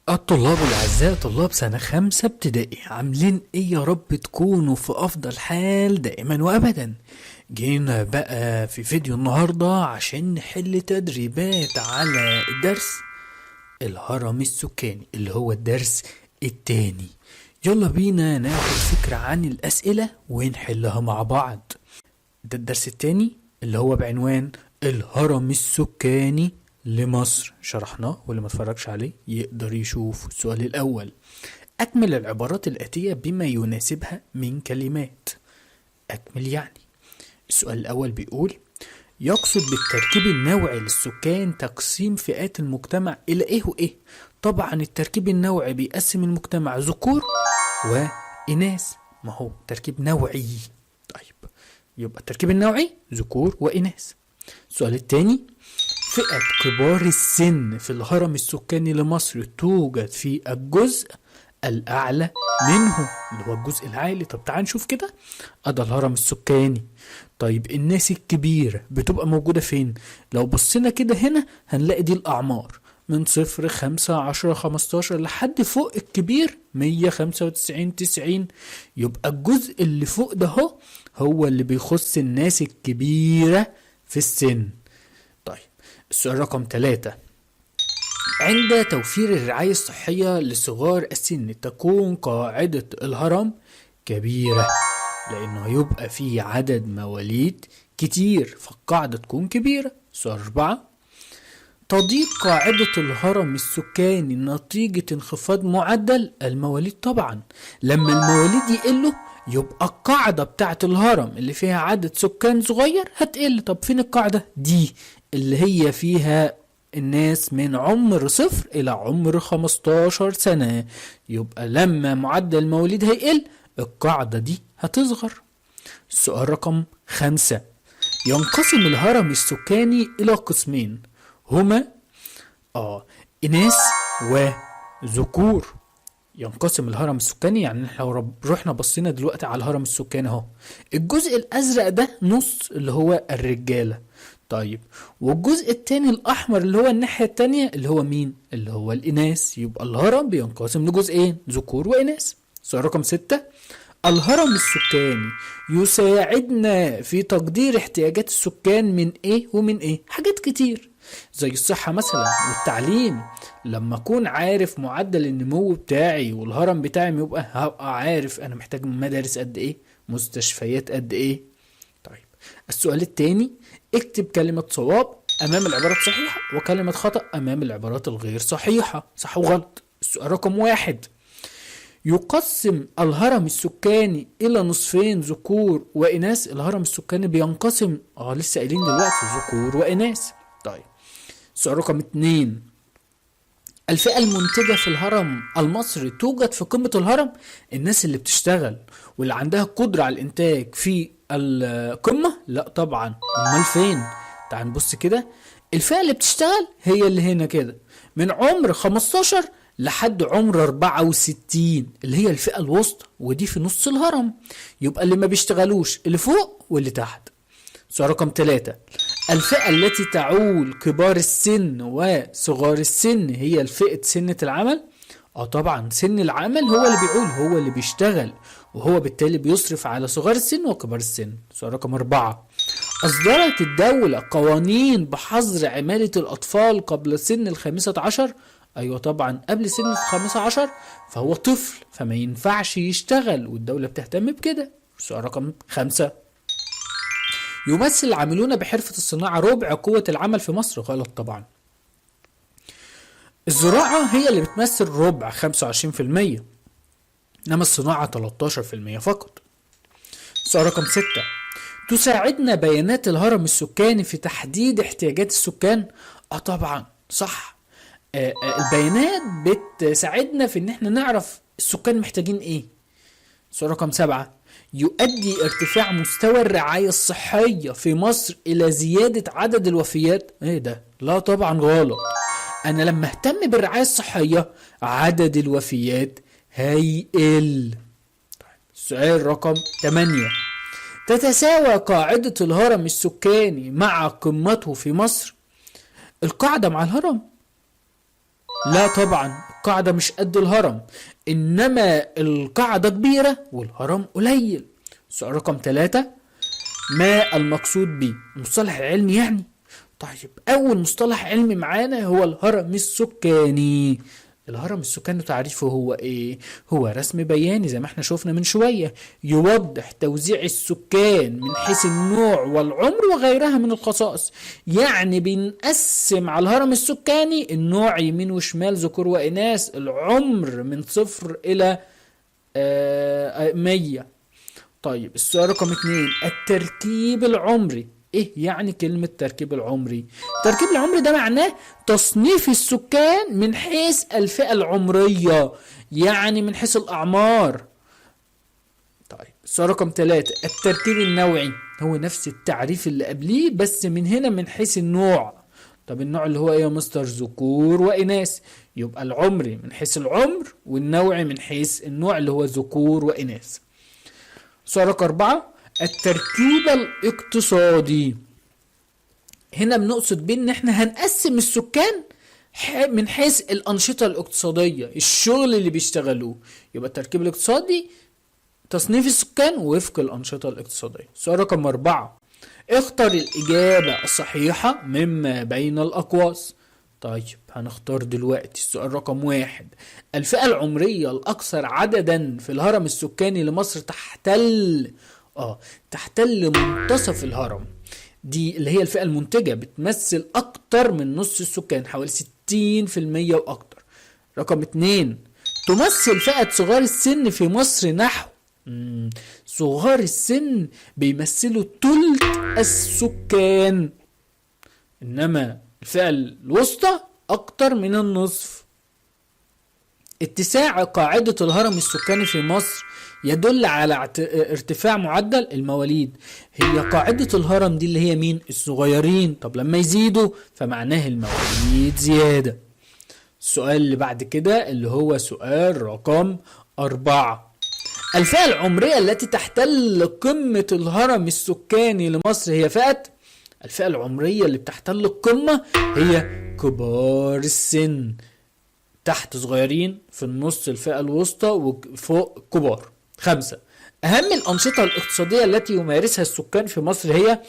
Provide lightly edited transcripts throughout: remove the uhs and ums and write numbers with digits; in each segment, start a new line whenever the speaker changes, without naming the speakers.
الطلاب الأعزاء طلاب سنة 5 ابتدائي، عاملين ايه؟ يا رب تكونوا في أفضل حال دائما وأبدا. جينا بقى في فيديو النهاردة عشان نحل تدريبات على درس الهرم السكاني اللي هو الدرس التاني. يلا بينا ناخد فكرة عن الأسئلة ونحلها مع بعض. ده الدرس التاني اللي هو بعنوان الهرم السكاني لمصر، شرحناه واللي ما اتفرجش عليه يقدر يشوف. السؤال الأول: أكمل العبارات الآتية بما يناسبها من كلمات. أكمل يعني. السؤال الأول بيقول: يقصد بالتركيب النوعي للسكان تقسيم فئات المجتمع إلى إيه وإيه؟ طبعا التركيب النوعي بيقسم المجتمع ذكور وإناث، ما هو تركيب نوعي. طيب يبقى التركيب النوعي ذكور وإناث. السؤال الثاني: فئة كبار السن في الهرم السكاني لمصر توجد في الجزء الأعلى منه، اللي هو الجزء العالي. طب تعال نشوف كده، أده الهرم السكاني. طيب الناس الكبيرة بتبقى موجودة فين؟ لو بصينا كده هنا هنلاقي دي الأعمار من 0 5 10 15 لحد فوق الكبير 195 90. يبقى الجزء اللي فوق ده هو اللي بيخص الناس الكبيرة في السن. طيب السؤال رقم 3: عند توفير الرعاية الصحية لصغار السن تكون قاعدة الهرم كبيرة، لأنه هيبقى فيه عدد مواليد كتير فالقاعدة تكون كبيرة. سؤال 4: تضيق قاعدة الهرم السكاني نتيجة انخفاض معدل المواليد. طبعا لما المواليد يقلوا يبقى القاعدة بتاعت الهرم اللي فيها عدد سكان صغير هتقل. طب فين القاعدة دي اللي هي فيها الناس من عمر 0 إلى عمر 15 سنة؟ يبقى لما معدل المواليد هيقل القاعدة دي هتصغر. السؤال رقم 5: ينقسم الهرم السكاني إلى قسمين هما إناث وذكور. ينقسم الهرم السكاني، يعني احنا لو رحنا بصينا دلوقتي على الهرم السكاني اهو، الجزء الازرق ده نص اللي هو الرجاله، طيب والجزء التاني الاحمر اللي هو الناحيه التانية اللي هو مين؟ اللي هو الاناث. يبقى الهرم بينقسم لجزئين، ذكور واناث. سؤال رقم 6: الهرم السكاني يساعدنا في تقدير احتياجات السكان من ايه ومن ايه؟ حاجات كتير زي الصحة مثلا والتعليم. لما اكون عارف معدل النمو بتاعي والهرم بتاعي يبقى هبقى عارف انا محتاج مدارس قد ايه، مستشفيات قد ايه. طيب السؤال التاني: اكتب كلمة صواب امام العبارات الصحيحة وكلمة خطأ امام العبارات الغير صحيحة، صح وغلط. السؤال رقم 1: يقسم الهرم السكاني إلى نصفين ذكور وإناث. الهرم السكاني بينقسم لسه قايلين دلوقتي ذكور وإناث. طيب السؤال رقم 2: الفئة المنتجة في الهرم المصري توجد في قمة الهرم. الناس اللي بتشتغل واللي عندها قدرة على الإنتاج في القمة؟ لا طبعا، أمال فين؟ تعال نبص كده، الفئة اللي بتشتغل هي اللي هنا كده من عمر 15 لحد عمر 64 اللي هي الفئة الوسطى، ودي في نص الهرم. يبقى اللي ما بيشتغلوش اللي فوق واللي تحت. سؤال رقم 3: الفئة التي تعول كبار السن وصغار السن هي الفئة سنة العمل. طبعا سن العمل هو اللي بيعول، هو اللي بيشتغل، وهو بالتالي بيصرف على صغار السن وكبار السن. سؤال رقم 4: أصدرت الدولة قوانين بحظر عمالة الأطفال قبل سن 15. أيوة طبعا قبل سن 15 فهو طفل فما ينفعش يشتغل، والدولة بتهتم بكده. سؤال رقم 5: يمثل العاملون بحرفة الصناعة ربع قوة العمل في مصر. غلط طبعا، الزراعة هي اللي بتمثل ربع 25%، إنما الصناعة 13% فقط. سؤال رقم 6: تساعدنا بيانات الهرم السكاني في تحديد احتياجات السكان. طبعا صح، البيانات بتساعدنا في ان احنا نعرف السكان محتاجين ايه. سؤال رقم 7: يؤدي ارتفاع مستوى الرعاية الصحية في مصر إلى زيادة عدد الوفيات. ايه ده؟ لا طبعا غلط، أنا لما اهتم بالرعاية الصحية عدد الوفيات هيقل. طيب السؤال رقم 8: تتساوى قاعدة الهرم السكاني مع قمته في مصر. القاعدة مع الهرم لا طبعا القاعدة مش قد الهرم، إنما القاعدة كبيرة والهرم قليل. السؤال رقم 3، ما المقصود به المصطلح العلمي يعني؟ طيب أول مصطلح علمي معانا هو الهرم السكاني. الهرم السكاني تعريفه هو إيه؟ هو رسم بياني زي ما احنا شفنا من شوية، يوضح توزيع السكان من حيث النوع والعمر وغيرها من الخصائص. يعني بنقسم على الهرم السكاني النوع يمين وشمال، ذكور وإناث، العمر من 0 إلى 100. طيب السؤال رقم 2، التركيب العمري. ايه يعني كلمة تركيب العمري؟ التركيب العمري ده معناه تصنيف السكان من حيث الفئة العمرية، يعني من حيث الأعمار. طيب السؤال رقم 3، التركيب النوعي. هو نفس التعريف اللي قبليه بس من هنا من حيث النوع. طب النوع اللي هو ايه يا مستر؟ ذكور وإناث. يبقى العمري من حيث العمر والنوعي من حيث النوع اللي هو ذكور وإناث. سؤال رقم 4، التركيب الاقتصادي. هنا بنقصد بيه ان احنا هنقسم السكان من حيث الأنشطة الاقتصادية، الشغل اللي بيشتغلوه. يبقى التركيب الاقتصادي تصنيف السكان وفق الأنشطة الاقتصادية. سؤال رقم 4، اختر الإجابة الصحيحة مما بين الأقواس. طيب هنختار دلوقتي السؤال رقم 1، الفئة العمرية الأكثر عددا في الهرم السكاني لمصر تحتل منتصف الهرم. دي اللي هي الفئة المنتجة، بتمثل أكتر من نص السكان، حوالي 60% وأكتر. رقم 2، تمثل فئة صغار السن في مصر نحو صغار السن بيمثلوا تلت السكان، إنما الفئة الوسطى أكتر من النصف. اتساع قاعدة الهرم السكاني في مصر يدل على ارتفاع معدل المواليد. هي قاعدة الهرم دي اللي هي مين؟ الصغيرين. طب لما يزيدوا فمعناه المواليد زيادة. السؤال اللي بعد كده اللي هو سؤال رقم 4، الفئة العمرية التي تحتل قمة الهرم السكاني لمصر هي فئة. الفئة العمرية اللي بتحتل القمة هي كبار السن، تحت صغيرين، في النص الفئة الوسطى، وفوق كبار. 5، أهم الأنشطة الاقتصادية التي يمارسها السكان في مصر هي،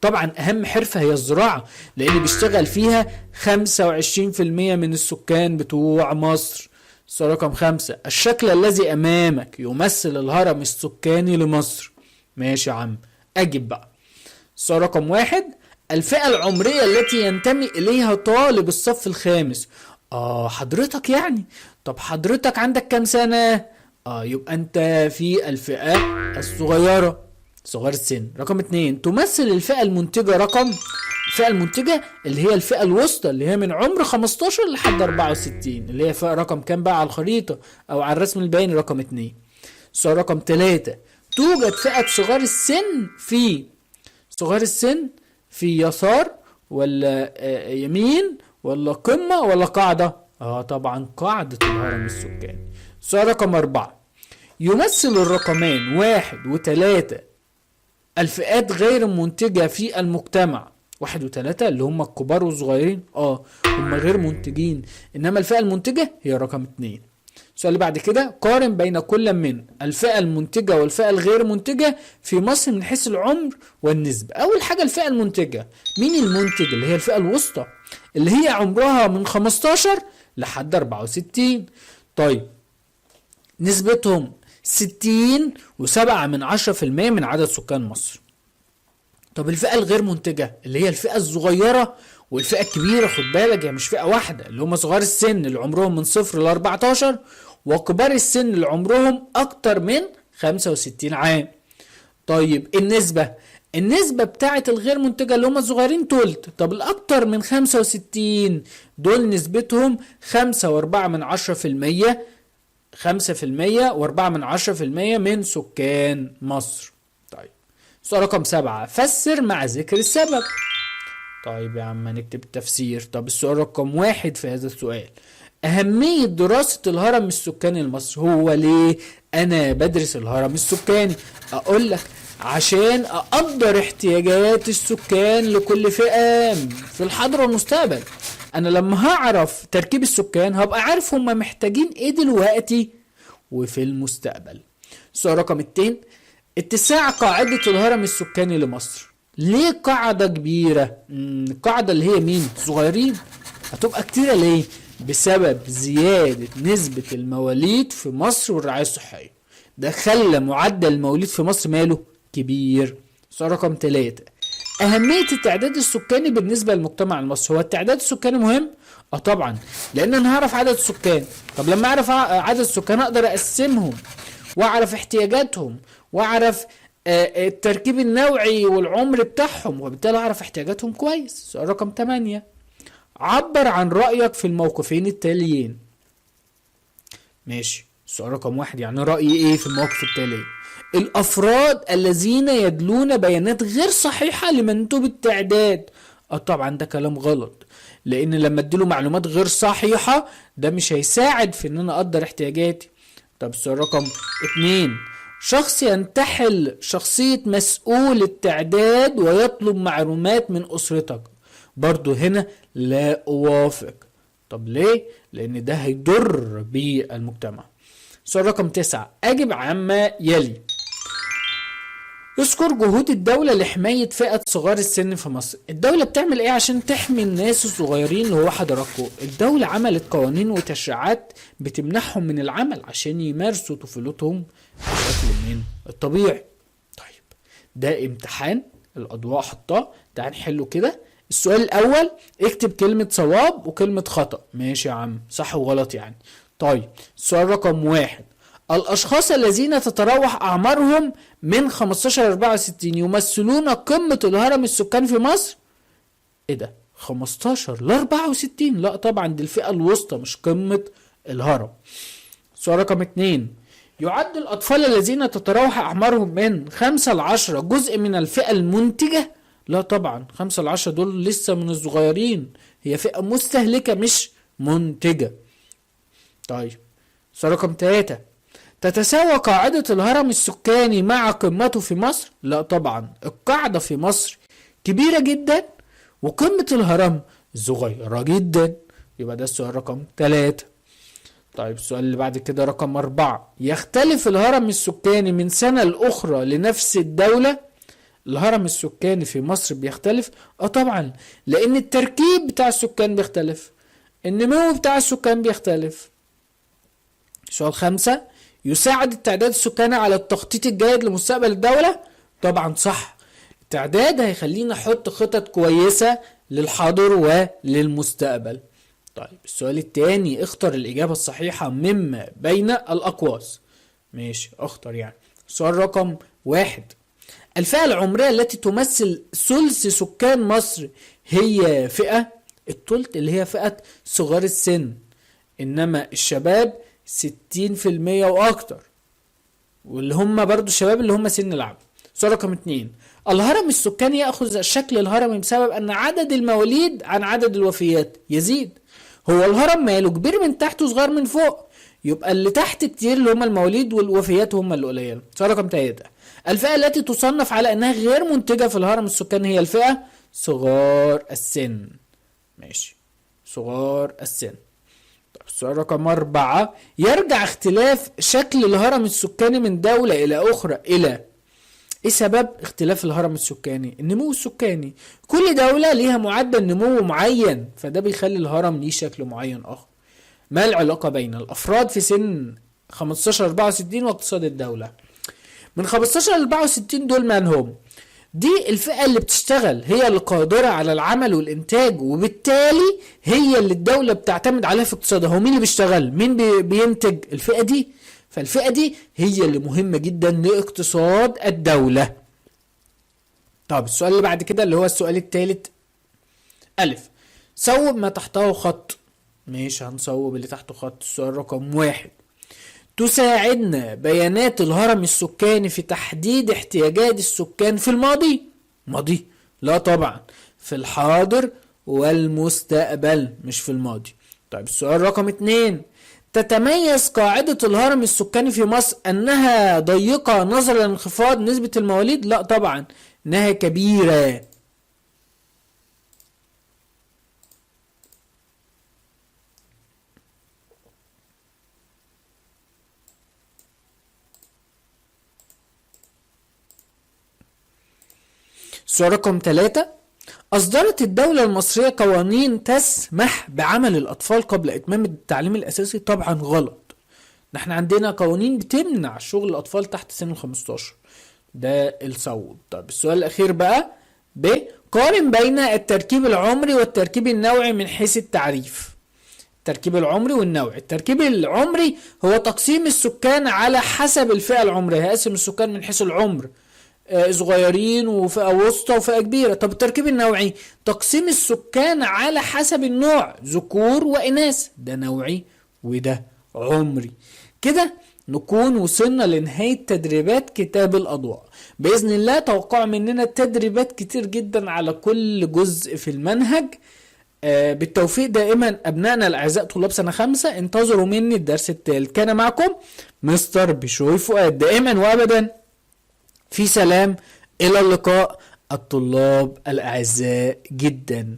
طبعا أهم حرفة هي الزراعة، لأن بيشتغل فيها 25% من السكان بتوع مصر. السؤال رقم 5، الشكل الذي أمامك يمثل الهرم السكاني لمصر. ماشي يا عم، أجب بقى. السؤال رقم 1، الفئة العمرية التي ينتمي إليها طالب الصف الخامس. حضرتك يعني، طب حضرتك عندك كام سنة؟ يبقى أنت في الفئة الصغيرة، صغار السن. رقم 2، تمثل الفئة المنتجة رقم، الفئة المنتجة اللي هي الفئة الوسطى اللي هي من عمر 15 لحد 64، اللي هي فئة رقم كام بقى على الخريطة أو على الرسم البياني؟ رقم 2. السؤال رقم 3، توجد فئة صغار السن في صغار السن في يسار ولا يمين ولا قمة ولا قاعدة؟ طبعا قاعدة الهرم السكاني. السؤال رقم 4، يمثل الرقمان 1 و3 الفئات غير المنتجة في المجتمع. 1 و3 اللي هم الكبار والصغيرين، هم غير منتجين، إنما الفئة المنتجة هي رقم 2. السؤال اللي بعد كده، قارن بين كل من الفئة المنتجة والفئة الغير منتجة في مصر من حيث العمر والنسبة. أول حاجة الفئة المنتجة، مين المنتج؟ اللي هي الفئة الوسطى اللي هي عمرها من 15 لحد 64. طيب نسبتهم 60.7% من عدد سكان مصر. طب الفئة الغير منتجة اللي هي الفئة الصغيرة والفئة الكبيرة، خد بالك هي مش فئة واحدة، اللي هم صغار السن اللي عمرهم من 0 ل 14 وكبار السن اللي عمرهم أكتر من 65 عام. طيب النسبة بتاعت الغير منتجة اللي هم الصغيرين تلت، طب الأكتر من 65 دول نسبتهم 5.4%، 5.4% من سكان مصر. طيب سؤال رقم 7، فسر مع ذكر السبب. طيب يا عم نكتب التفسير. طب السؤال رقم 1 في هذا السؤال، أهمية دراسة الهرم السكاني المصري. هو ليه أنا بدرس الهرم السكاني؟ أقول لك عشان أقدر احتياجات السكان لكل فئة في الحاضر والمستقبل. انا لما هعرف تركيب السكان هبقى عارف هم محتاجين ايه دلوقتي وفي المستقبل. السؤال رقم 2، اتساع قاعدة الهرم السكاني لمصر. ليه قاعدة كبيرة؟ القاعدة اللي هي مين؟ صغيرين. هتبقى كتيرة ليه؟ بسبب زيادة نسبة المواليد في مصر والرعاية الصحية. ده خلى معدل المواليد في مصر ماله كبير. سؤال رقم 3، أهمية التعداد السكاني بالنسبة للمجتمع المصري. هو التعداد السكاني مهم؟ طبعا، لأن أنا هعرف عدد السكان. طب لما أعرف عدد السكان أقدر أقسمهم وأعرف احتياجاتهم وأعرف التركيب النوعي والعمر بتاعهم، وبالتالي أعرف احتياجاتهم كويس. سؤال رقم 8، عبر عن رأيك في الموقفين التاليين. ماشي. السؤال رقم 1، يعني رأيي ايه في الموقف التالي؟ الأفراد الذين يدلون بيانات غير صحيحة لمندوب التعداد. طبعا ده كلام غلط، لأن لما اديله معلومات غير صحيحة ده مش هيساعد في ان انا اقدر احتياجاتي. طب السؤال رقم 2، شخص ينتحل شخصية مسؤول التعداد ويطلب معلومات من أسرتك. برضو هنا لا أوافق. طب ليه؟ لأن ده هيضر بالمجتمع. سؤال رقم 9، أجب عما يلي. اذكر جهود الدولة لحماية فئة صغار السن في مصر. الدولة بتعمل ايه عشان تحمي الناس الصغيرين اللي هو حضراتكم؟ الدولة عملت قوانين وتشريعات بتمنحهم من العمل عشان يمارسوا طفولتهم بشكل من الطبيعي. طيب ده امتحان الأضواء حطاه، تعال نحله كده. السؤال الأول، اكتب كلمة صواب وكلمة خطأ. ماشي يا عم، صح وغلط يعني. طيب السؤال رقم 1، الأشخاص الذين تتراوح أعمارهم من 15 ل 64 يمثلون قمة الهرم السكاني في مصر. إيه ده؟ 15 ل 64؟ لا طبعا دي الفئة الوسطى مش قمة الهرم. سؤال رقم 2، يعد الأطفال الذين تتراوح أعمارهم من 5 ل 10 جزء من الفئة المنتجة؟ لا طبعا، 5 ل 10 دول لسه من الصغيرين، هي فئة مستهلكة مش منتجة. طيب سؤال رقم 3، تتساوى قاعدة الهرم السكاني مع قمته في مصر؟ لا طبعا، القاعدة في مصر كبيرة جدا وقمة الهرم صغيرة جدا، يبقى ده السؤال رقم 3. طيب السؤال اللي بعد كده رقم 4، يختلف الهرم السكاني من سنة لأخرى لنفس الدولة؟ الهرم السكاني في مصر بيختلف؟ طبعا، لأن التركيب بتاع السكان بيختلف، النمو بتاع السكان بيختلف. سؤال 5، يساعد التعداد السكاني على التخطيط الجيد لمستقبل الدولة؟ طبعا صح، التعداد هيخلينا نحط خطط كويسة للحاضر وللمستقبل. طيب السؤال التاني، اختر الإجابة الصحيحة مما بين الأقواس. ماشي، اختر يعني. سؤال رقم 1، الفئة العمرية التي تمثل ثلث سكان مصر هي فئة الثلث اللي هي فئة صغار السن، إنما الشباب 60% وأكتر، واللي هم برضو الشباب اللي هم سن العمل. سؤال رقم 2، الهرم السكاني يأخذ الشكل الهرمي بسبب أن عدد المواليد عن عدد الوفيات يزيد. هو الهرم ماله كبير من تحت وصغير من فوق، يبقى اللي تحت كتير اللي هم المواليد والوفيات هم اللي قليلة. سؤال رقم 3، الفئة التي تصنف على أنها غير منتجة في الهرم السكاني هي الفئة صغار السن. ماشي، صغار السن. طب السؤال رقم 4، يرجع اختلاف شكل الهرم السكاني من دولة إلى أخرى إلى ايه سبب اختلاف الهرم السكاني؟ النمو السكاني، كل دولة ليها معدل نمو معين، فده بيخلي الهرم ليه شكل معين آخر. ما العلاقة بين الأفراد في سن 15 64 واقتصاد الدولة؟ من 15 ل 64 دول من هم؟ دي الفئة اللي بتشتغل، هي اللي قادرة على العمل والإنتاج، وبالتالي هي اللي الدولة بتعتمد عليها في اقتصادها. هو مين اللي بيشتغل؟ مين بينتج؟ الفئة دي. فالفئة دي هي اللي مهمة جدا لاقتصاد الدولة. طب السؤال اللي بعد كده اللي هو السؤال الثالث، ألف، صوب ما تحته خط. ماشي، هنصوب اللي تحته خط. السؤال رقم 1، تساعدنا بيانات الهرم السكاني في تحديد احتياجات السكان في الماضي؟ ماضي؟ لا طبعا، في الحاضر والمستقبل مش في الماضي. طيب السؤال رقم 2، تتميز قاعدة الهرم السكاني في مصر أنها ضيقة نظرا لانخفاض نسبة المواليد؟ لا طبعا، إنها كبيرة. السؤال رقم 3، أصدرت الدولة المصرية قوانين تسمح بعمل الأطفال قبل إتمام التعليم الأساسي. طبعا غلط، نحن عندنا قوانين بتمنع شغل الأطفال تحت سن 15، ده الصواب. طب السؤال الأخير بقى ب، قارن بين التركيب العمري والتركيب النوعي من حيث التعريف. التركيب العمري والنوعي. التركيب العمري هو تقسيم السكان على حسب الفئة العمرية، هقسم السكان من حيث العمر، صغيرين وفئة وسطى وفئة كبيرة. طب التركيب النوعي تقسيم السكان على حسب النوع، ذكور وإناث، ده نوعي وده عمري. كده نكون وصلنا لنهاية تدريبات كتاب الأضواء. بإذن الله توقعوا مننا تدريبات كتير جدا على كل جزء في المنهج. بالتوفيق دائما أبنائنا الأعزاء طلاب سنة 5. انتظروا مني الدرس الثالث. كان معكم مستر بشوي فؤاد، دائما وأبدا في سلام. إلى اللقاء الطلاب الأعزاء جدا.